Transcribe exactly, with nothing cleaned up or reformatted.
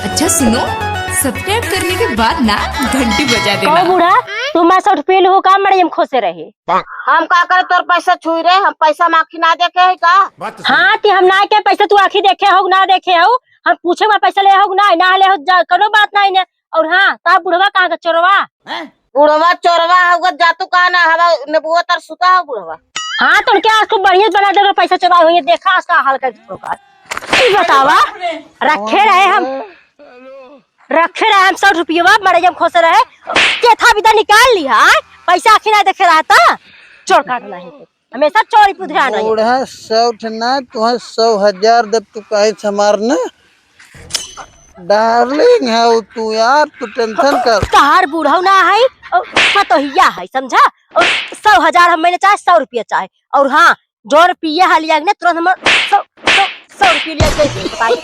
अच्छा सुनो, सब्सक्राइब करने के बाद ना घंटी बजा देना। कहो बूढ़ा, तू हमार सौ रुपये लेहो का मड़ई में खोसे रहे? हम का करे तोर पैसा छुई रहे, हम पैसा में आँखी ना देखे है का? हाँ, ती हम ना के पैसा तू आँखी देखे हो ना देखे हो, हम पूछे में पैसा ले हो ना, ना ले हो, जा, कोनो बात ना इन्हें। और हाँ, ता बुढ़वा कहाँ का चोरवा? बुढ़वा चोरवा होगा, जा तू कहा ना, हवा नेबुआ तर सुता हो बुढ़वा। हाँ, तो क्या आज खूब बढ़िया बना दे, पैसा चोरा हुई, देखा आज का हाल कर होगा। ई बतावा, रखे रहे हम, रखे रहे हम सौ रुपया, मड़ई में खोसे रहे, केथा बिदा निकाल ली है, पैसा आँखी ना देखे रहा था, चोर काट रहे हैं। हमेशा चोरी पे ध्यान रहे। बूढ़ा सौ ठे ना, तुहे सौ हजार देब, तू कहे हमार ना। डार्लिंग है तू यार, तू टेंशन कर। तहार बूढ़ऊ ना है, और पतोहिया है, समझा? और सौ हजार हम महीने चाहे, सौ रुपया चाहे, और हाँ, जो रुपया है लिया ने तुरंत हमर सौ, सौ, सौ रुपया लिया के दे, भाई।